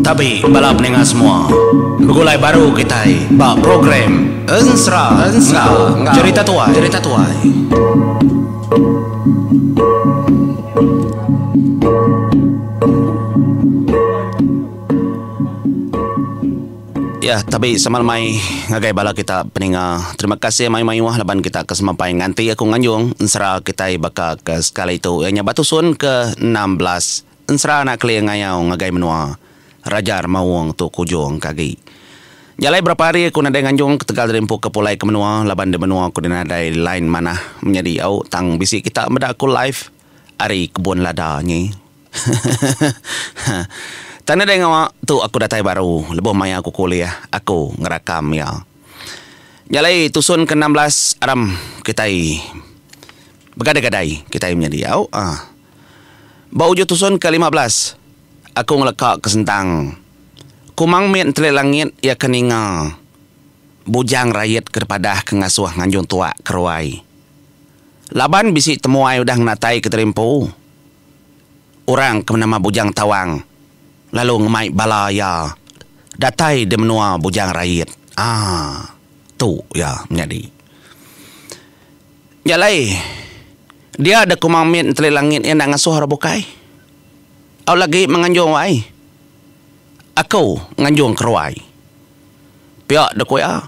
Tabi bala peninga semua. Begulai baru kitai ba program Ensera enggau Jerita Tuai. Jerita Tuai. Ya, tabi sama lemai ngagai bala kita peninga. Terima kasih mayuh-mayuh laban kita ke semampai nganti aku nganjung ensera kitai baka ke sekali tu iya nya ba tusun ke 16 ensera anak keling ngayau ngagai menua Raja Remaung tu kujung ke agi. Jalai berapa hari aku nadai nganjung ketegal diri empu ke pulai ke menua laban di menua aku nadai line manah menyadi au tang bisi kita meda aku live ari kebun lada nyi. Tang nadai ngawa tu aku datai baru lebuh maya aku kuliah aku ngerakam iya. Nya alai tusun ke 16 aram kitai begadai-gadai kitai menyadi au ah. Ba ujung tusun ke 15 aku ngeleka ke sentang Kumang mit entelik langit iya ke ninga Bujang Rayit ke dipadah ke ngasuh nganjung tuak ke ruai. Laban bisi temuai udah ngenatai ke terimpu. Orang ke benama Bujang Tawang lalu ngemai bala iya datai di menua Bujang Rait. Aa tu iya menyadi. Nya alai dia deh Kumang Mit enteli langit iya enda ngasuh orang bukai. Au lagi menganjung wai. Aku nganjung keruai. Pia deh ku iya.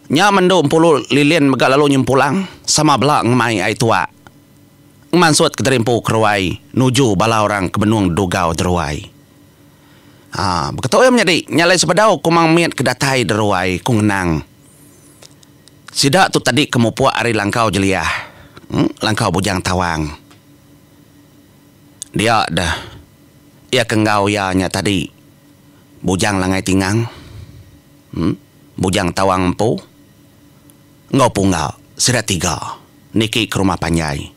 Nya mendu empulu lilin mega lalu nyempulang sama bela ngemai ai tuak. Ngemansut ke terimpu keruai nuju bala orang ke benung dugau deruai. Haa beketu iya menyadi nya alai sebedau Kumang Mit ke datai deruai ku ngenang. Sida tu tadi ke mupuk ari langkau jeliah uhh langkau Bujang Tawang. Dia deh iya ke enggau iya nya tadi Bujang Langai Tingang uhh Bujang Tawang empu enggau Pungga sida tiga. Niki ke rumah panjai.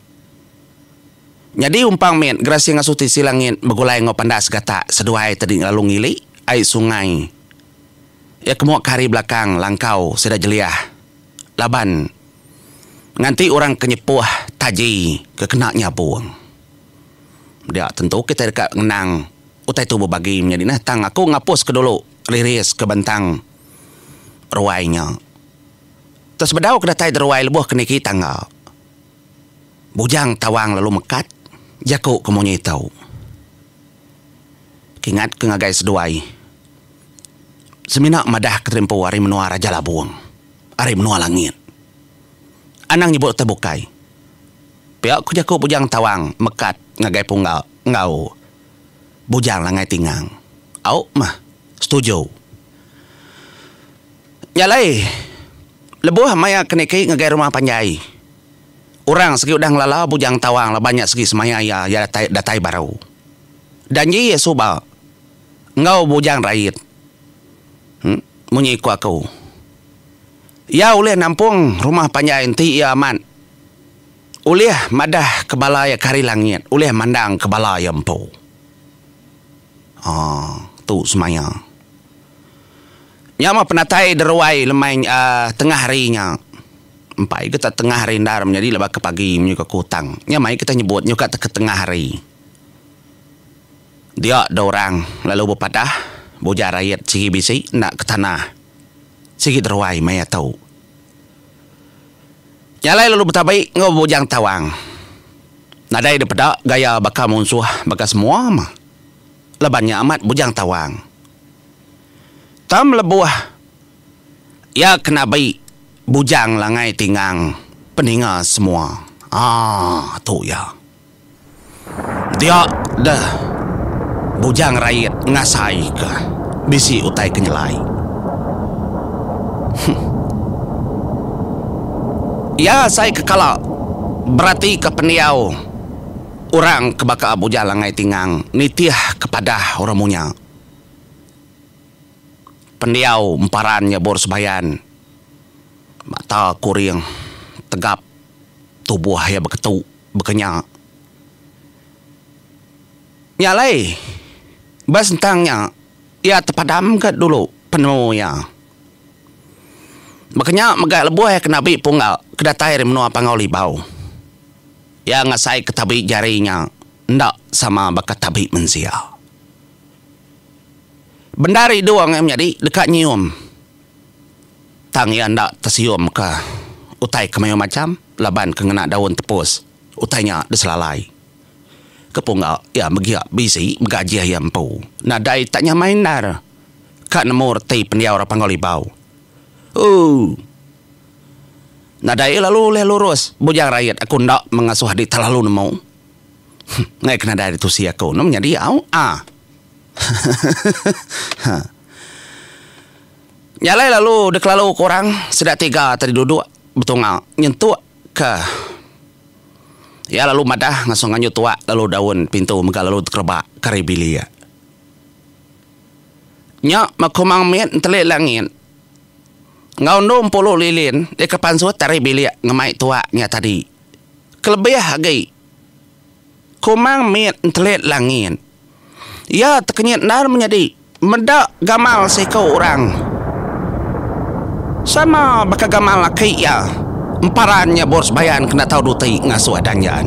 Nyadi umpang mit Gerasi ngasuh tisi langit begulai enggau pandas gatak seduai tadi lalu ngili ai sungai iya ke muak ke hari belakang langkau sida jeliah laban nganti orang ke nyepuh taji ke kena nyabung. Dia tentu kitai deka ngenang utai tu bebagi menyadi nah tang aku ngapus ke dulu riris ke bentang ruai nya. Tu sebedau ke datai deruai lebuh ke niki tangga. Bujang Tawang lalu mekat jaku ke munyi tu. Kingat ke ngagai seduai semina madah ke terimpu ari menua Raja Labung, ari menua langit. Anang nyebut utai bukai. Pia ku jaku Bujang Tawang mekat ngagai Pungga enggau Bujang Langai Tingang. Au mah setuju. Nya alai, lebuh maya ke niki ngagai rumah panjai, orang sigi udah ngelala Bujang Tawang laban nya sigi semaya iya iya datai datai baru. Danji iya suba enggau Bujang Rait munyi ku aku. Iya ulih nampung rumah panjai enti iya amat ulih madah ke bala iya ke hari langit ulih mandang ke bala iya empu. Aaa tu semaya. Nya mah penatai deruai lemai tengah hari nya. Empai ke tak tengah hari endar menyadi lebuh ke pagi menyuka ke utang. Nya mai kita nyebut nyuka ke tengah hari. Dia da orang lalu bepadah bujar rayat sigi bisi enda ke tanah sigi deruai maya tu. Nya alai lalu betabi enggau Bujang Tawang. Nadai dipeda gaya baka munsuh baka semua mah. Laban nya amat Bujang Tawang. Tam lebuh iya ke nabi Bujang Langai Tingang peninga semua. Aaa tu iya. Dia deh Bujang Rait ngasaika bisi utai ke nyelai. Huh. Iya asai ke kala beratika pendiau orang ke baka Bujang Langai Tingang nitih ke padah orang munya. Pendiau emparan nyebur sebayan mata kuring tegap tubuh iya beketu bekenya. Nya alai ba sentang nya iya tepadam ka dulu penemu iya. Bekenya mega lebuh iya ke nabi pungga ke datai ari menua Panggau Libau. Iya ngasai ke tabi jari nya. Enda sama baka tabi mensia. Bendar idung iya menyadi deka nyium. Tang iya enda tesiumka utai ke mayuh macham laban ke ngena daun tepus utai nya diselalai. Ke pungga iya megia bisi begajih iya empu. Nadai tak nyamai endar ka nemu reti pendiau orang Panggau Libau. Ooh. Nadai lalu ulih lurus Bujang Rait aku enda mengasuh adi terlalu nemu. Enggai ke nadai ditusi aku nemu nyadi au ah. Nya alai lalu dikelalu ke orang sida tiga tadi duduk betunga nyentuk ke iya lalu madah ngasuh nganju tuak lalu daun pintu mega lalu tekerebak ke ari bilik. Nya mekumang mit entelik langit enggau endu empulu lilin deka pansut ari bilik ngemai tuak nya tadi. Kelebih agi Kumang mit entelit langit. Iya tekenyit endar menyadi meda gamal seiku orang. Sama baka gamal aki iya, emparan nya bor sebayan kena tau duti ngasuh danjan.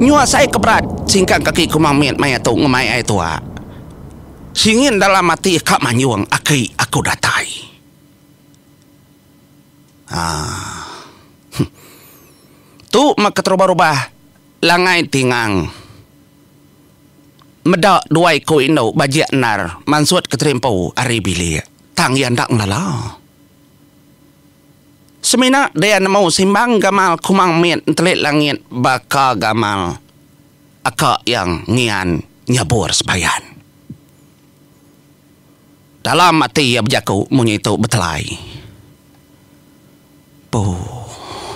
Nyu asai ke berat singkang kaki Kumang mit maya tu ngemai ai tuak. Singin dalam ati ka manjung aki aku datai. Haa. Tu meh keterubah-rubah Langai Tingang meda dua iku indu bajik endar mansut keterimpu ari bilik. Tang iya enda ngelala. Semina dia nemu simbang gamal Kumang Mit entelit langit baka gamal aka iya ngian nyabur sebayan. Dalam ati iya bejaku munyi tu betelai. Puh,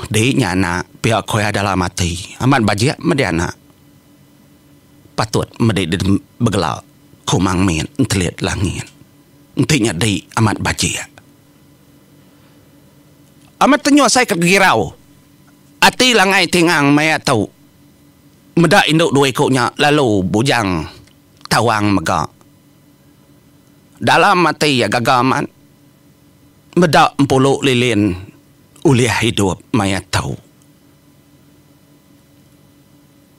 di nya anak pia ku iya dalam ati. Amat bajik medi anak. Patut medi begela Kumang Mit entelit langit. Enti nya di amat bajik. Amat tenyuh asai ke girau ati Langai Tingang maya tu meda indu dua iku nya lalu Bujang Tawang mega. Dalam ati iya gaga amat meda empulu lilin ulih idup maya tu.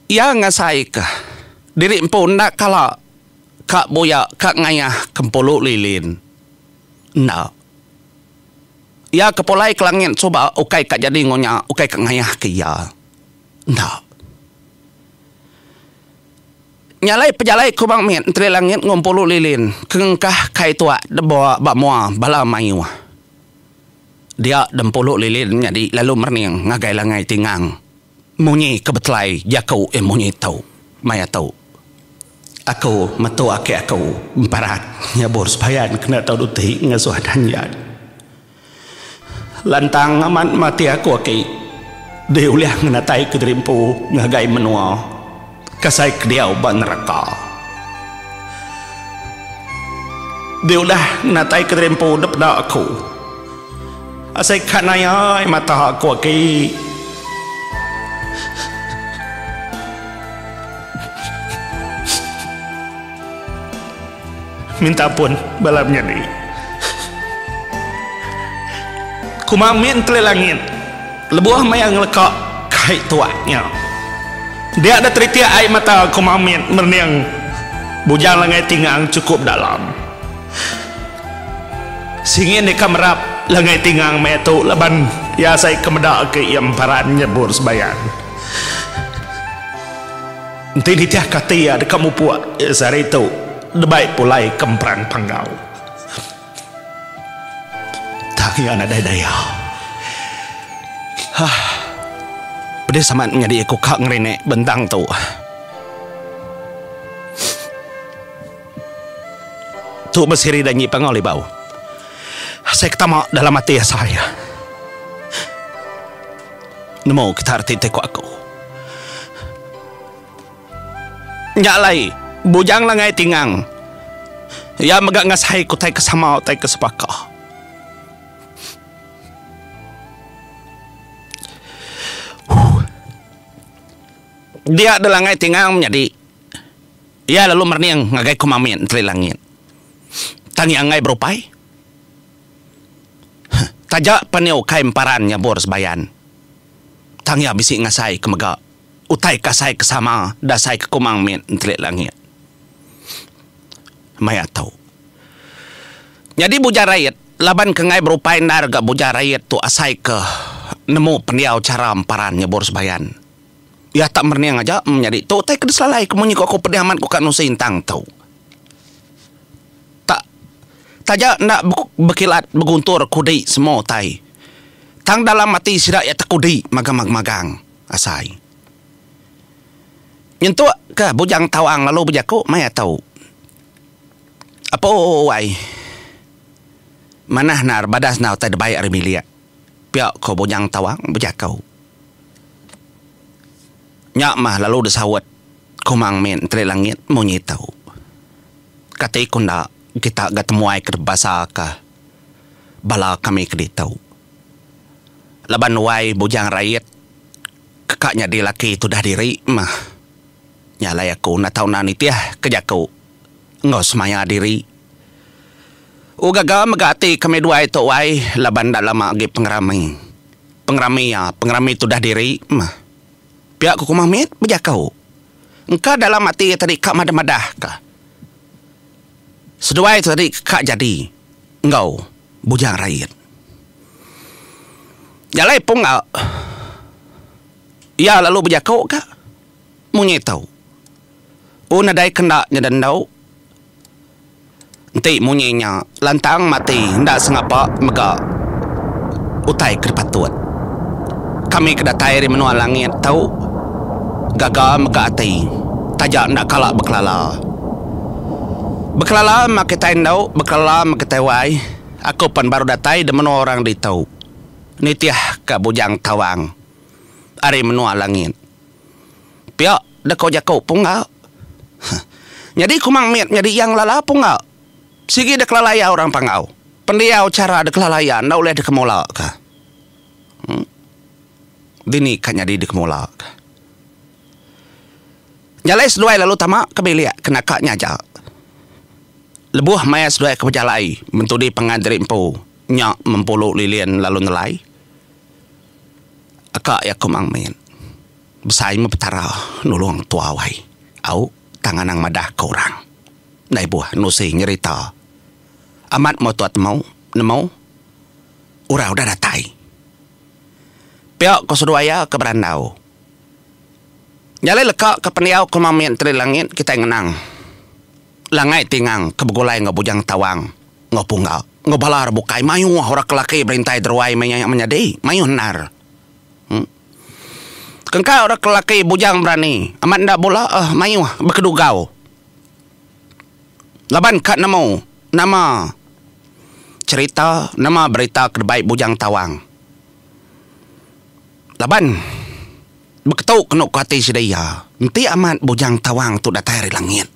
Iya ngasaika diri empu enda kala ka buya ka ngayah ke empulu lilin. Enda. Iya ke pulai ke langit suba ukai ka jadi ngunya ukai ka ngayah ke iya. Enda. Nya alai pejalai ku Bang Mit enteri langit enggau empulu lilin ke ngengkah kai tuak deba ba mua bala mayuh. Dia dempulu lilin nyadi lalu merening ngagai Langai Tingang munyi ke betelai jaku iya munyi tu maya tu. Aku metu aki aku emparat nyabur sebayan kena tau duti ngasuh danjan. Lantang amat mati aku aki deh ulih ngenatai ke diri empu ngagai menua kasai ke diau ba neraka. Deh udah ngenatai ke diri empu dep peda aku. Asai ka naya ai mata aku aki. Minta ampun bala menyadi. Kuma min teli langit lebuh maya ngeleka kai tuak nya. Dia da teritik ai mata kuma min merening bujang langai tingang chukup dalam. Singin deka merap langai tingang maya tu laban iya asai ke meda ke iya emparan nyebur sebayan. Enti nitih ke ati iya deka mupuk sehari tu debai pulai ke Emperang Panggau. Tang iya nadai daya. Hah. Pedis amat nyadi aku ka ngerinek bentang tu. Tu besiri danyi Panggau Libau. Asai ke tama dalam ati asai. Nemu kita reti ti ku aku. Nya alai, Bujang Langai Tingang iya mega ngasai ke utai ke sama utai ke sebaka. Dia da Langai Tingang menyadi iya lalu merening ngagai Ku Mamit Enteri Langit. Tang iya enggai berupai. Taja pan iya ukai emparan nyabur sebayan, tang iya bisi ngasai ke mega. Utai ke asai ke sama dasai ke Kumang Mit Entelit Langit maya tu. Nyadi Bujang Rait laban ke enggai berupai endar ga Bujang Rait tu asai ke nemu pendiau chara emparan nyebur sebayan. Iya tak merening aja menyadi tu utai ke diselalai ke munyi ku aku pedih amat ku ka nusi intang tu. Tak taja enda bekilat beguntur kudi semua utai tang dalam ati sida iya tekudi magang-magang asai. Nyentuk ke Bujang Tawang lalu bejaku maya tu. Apo wai. Manah endar badas enggau utai dibai ari bilik, pia ko Bujang Tawang bejaku. Nya mah lalu disaut Kumang Mit Enteri Langit munyi tu. Kati ku enda kita ga temuai ke dibasa ka bala kami ke ditu. Laban wai Bujang Rait ke ka nyadi laki tudah diri mah. Nya alai aku enda tau enda nitih ke jaku enggau semaya diri. U gaga mega ati kami duai tu wai laban enda lama agi pengerami. Pengerami iya, pengerami tudah diri meh. Pia ku Kumang Mit bejaku. Engka dalam ati iya tadi ka madah-madah ka. Seduai tu tadi ka jadi enggau Bujang Rait. Nya alai pung iya lalu bejaku ka. Munyi tu. U nadai kenda nyeda endu. Enti munyi nya lantang mati enda sengapa mega utai ke dipatut. Kami ke datai ari menua langit tu gaga mega ati taja enda kala bekelala. Bekelala meh kitai endu, bekelala meh kitai wai. Aku pan baru datai di menua orang ditu nitih ka Bujang Tawang ari menua langit. Pia deka jaku pungga. Nyadi Kumang Mit nyadi iya ngelala pungga. Sigi dikelala iya orang Panggau. Pendiau chara dikelala iya enda ulih dikemulaka. Em. Dini ka nyadi dikemulaka. Jalai seduai lalu tama ke bilik ke naka nya aja. Lebuh maya seduai ke bejalai mentudi pangan diri empu nya mempulu lilin lalu nelai. Aka iya Kumang Mit. Besai meh Petara nulung tua wai. Au tang anang madah ke orang. Ndai buh nusi nyerita. Amat meh tua temu nemu orang udah datai. Pia ko seduai iya ke berandau. Nya alai leka ke pendiau ke Mamit Enteri Langit kitai ngenang. Langai Tingang ke begulai enggau Bujang Tawang enggau Pungga enggau bala orang bukai mayuh orang ke laki berintai deruai meh nya menyadi mayuh endar. Kengka orang ke laki bujang berani amat enda bula eh mayuh bekedugau. Laban ka nemu nama cherita nama berita ke dibai Bujang Tawang. Laban beketu kenu ku ati sida iya enti amat Bujang Tawang tu datai ari langit.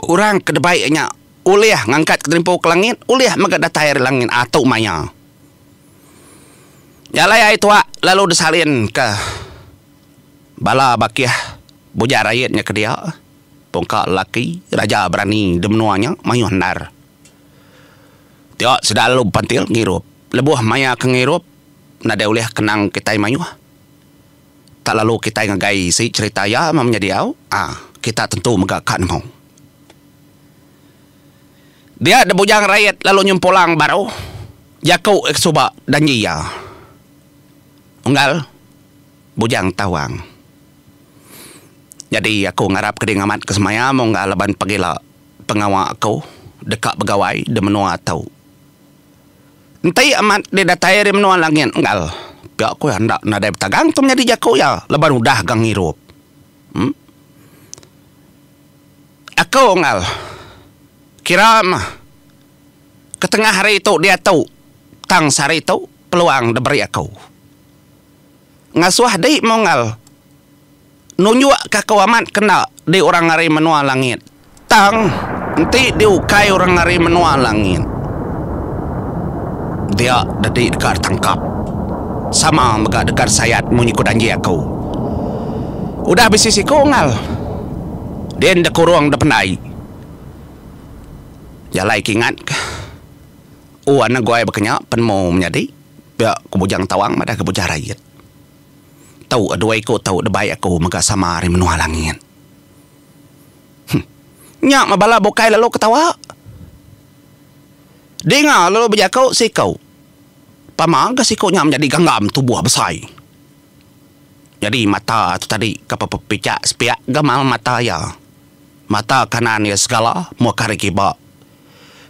Orang ke dibai iya nya ulih ngangkat ke terimpu ke langit ulih mega datai ari langit atu maya. Nya alai ai tuak lalu disalin ke bala bakih Bujang Rait nya ke dia. Pungka lelaki raja berani di menua nya mayuh endar. Dia sida lalu bepantil ngirup. Lebuh maya ke ngirup nadai ulih kenang kitai mayuh. Tak lalu kitai ngagai isi cherita iya meh menyadi au aaa kita tentu mega ka nemu. Dia da Bujang Rait lalu nyempulang baru jaku ke suba danji iya. Unggal Bujang Tawang. Nyadi aku ngarap ke diri ngamat ke semaya mung unggal laban pagila pengawa aku deka begawai di menua tu. Enti amat diri datai ari menua langit unggal pia ku iya enda nadai betagang tu menyadi jaku iya laban udah ga ngirup. Em. Aku enggau kira meh ke tengah hari tu diatu tang sehari tu peluang diberi aku. Ngasuh di meh enggau nunjuk ke aku amat kena di orang ari menua langit. Tang enti di ukai orang ari menua langit dia dadi deka ditangkap sama mega deka disayat munyi ku danji aku. Udah bisi siku enggau. Din da kurung da pendai. Jalai ke ingat ka. U anak guai baka nya penemu menyadi pia ku Bujang Tawang madah ke Bujang Rait. Tu dua iku tu dibai aku mega sama ari menua langit. Huh. Nya meh bala bukai lalu ketawa. Dinga lalu bejaku siku. Pama ga siku nya menyadi ganggam tubuh besai. Nyadi mata tu tadi ke pepichak sepiak gamal mata iya. Mata kanan iya segala muka ari kiba.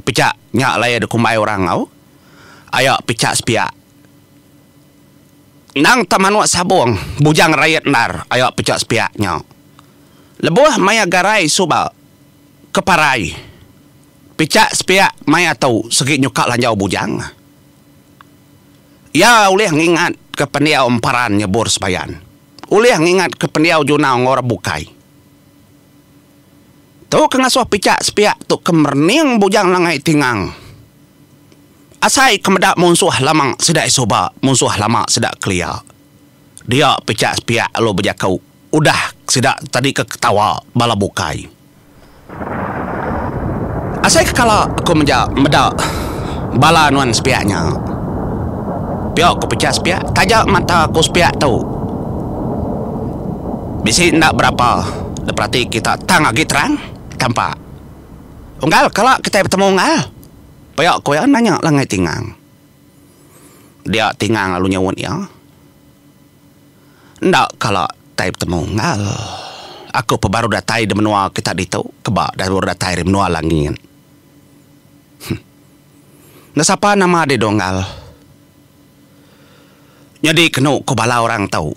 Pichak nya alai iya dikumbai orang au. Aya pichak sepiak. Endang tak manuk sabung bujang rayat endar aya pichak sepiak nya. Lebuh maya garai suba ke parai pichak sepiak maya tu segi nyuka lanjau bujang. Iya ulih ngingat ke pendiau emparan nyebur sebayan. Ulih ngingat ke pendiau junau enggau orang bukai. Tu ke ngasuh pichak sepiak tu ke merening bujang langai tingang. Asai ke meda munsuh lama sida suba, munsuh lama sida kelia. Dia pichak sepiak lalu bejaku udah sida tadi ke ketawa bala bukai. Asai ke kala aku meja meda bala nuan sepiak nya. Pia ku pecah sepiak taja mata aku sepiak tu. Bisi enda berapa diperati kita tang agi terang tampak. Unggal kala kitai betemu unggal? Pia ku iya nanya Langai Tingang. Dia Tingang lalu nyaut iya. Enda kala tai betemu enggau. Aku pe baru datai di menua kita ditu keba dah baru datai ari menua langit. Huh. Enda sapa nama deh dong enggau. Nyadi kenu ku bala orang tu.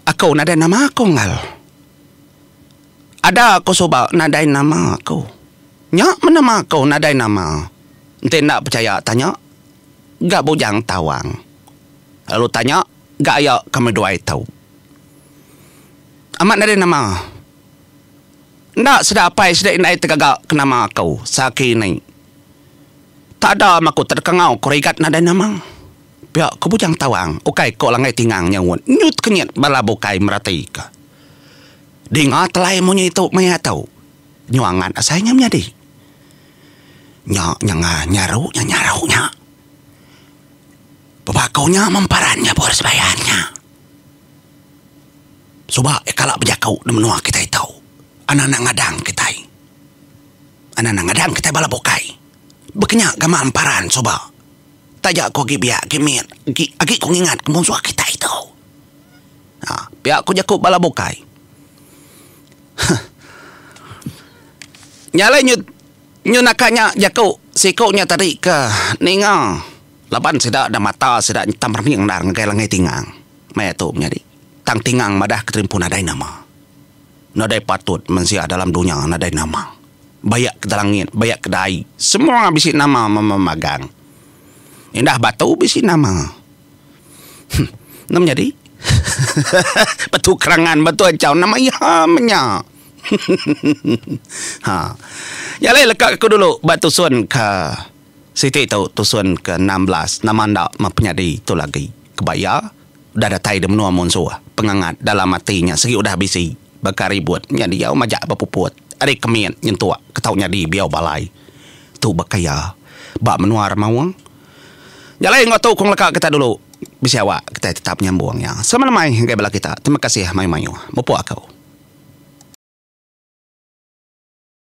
Aku nadai nama aku enggau. Ada aku suba nadai nama aku. Nya meh nama aku nadai nama. Enti enda pechaya tanya ga Bujang Tawang. Lalu tanya ga aya kami duai tu. Amat nadai nama. Enda sida apai sida indai tegaga ke nama aku seaki ni. Tak ada meh aku tedekangau ku rigat nadai nama. Pia ku Bujang Tawang ukai ko Langgai Tingang nyaut nyut kenyit bala bukai meratika. Dinga telai munyi tu maya tu. Nyu angat asai nya menyadi. Nya nyanga nyaru nya nyaru nya. Bebakau nya memparan nya bor sebayan nya. Suba iya kala bejaku da menua kitai tu. Anak anak ngadang kitai. Anak anak ngadang kitai bala bukai. Baka nya gamal emparan suba. Taja ku agi biak agi mit agi agi ku ngingat ke munsuh kitai tu. Ha pia ku jaku bala bukai. Huh. Nya alai nyu nyu naka nya jaku siku nya tadi ke ninga laban sida da mata sida nyetang merening endar ngagai langgai tingang maya tu menyadi. Tang tingang madah ke terimpu nadai nama. Nadai patut mensia dalam dunya nadai nama. Bayak ke langit bayak ke dai semua bisi nama memagang. Indah batu bisi nama. Huh enda menyadi. Batu kerangan batu anchau nama iya menya. Ha. Nya alai leka aku dulu ba tusun ke siti tu tusun ke 16 nama enda meh penyadi tu lagi. Keba iya udah datai di menua munsuh pengangat dalam ati nya sigi udah bisi baka ribut nya diau majak bepuput ari kemit nyentuk ke tau nyadi biau balai. Tu baka iya ba menua Remaung. Nya alai enggau tu ku ngeleka kita dulu bisi awak kitai tetap nyambung iya. Selamat lemai ngagai bala kita. Terima kasih mayuh-mayuh. Mupuk aku.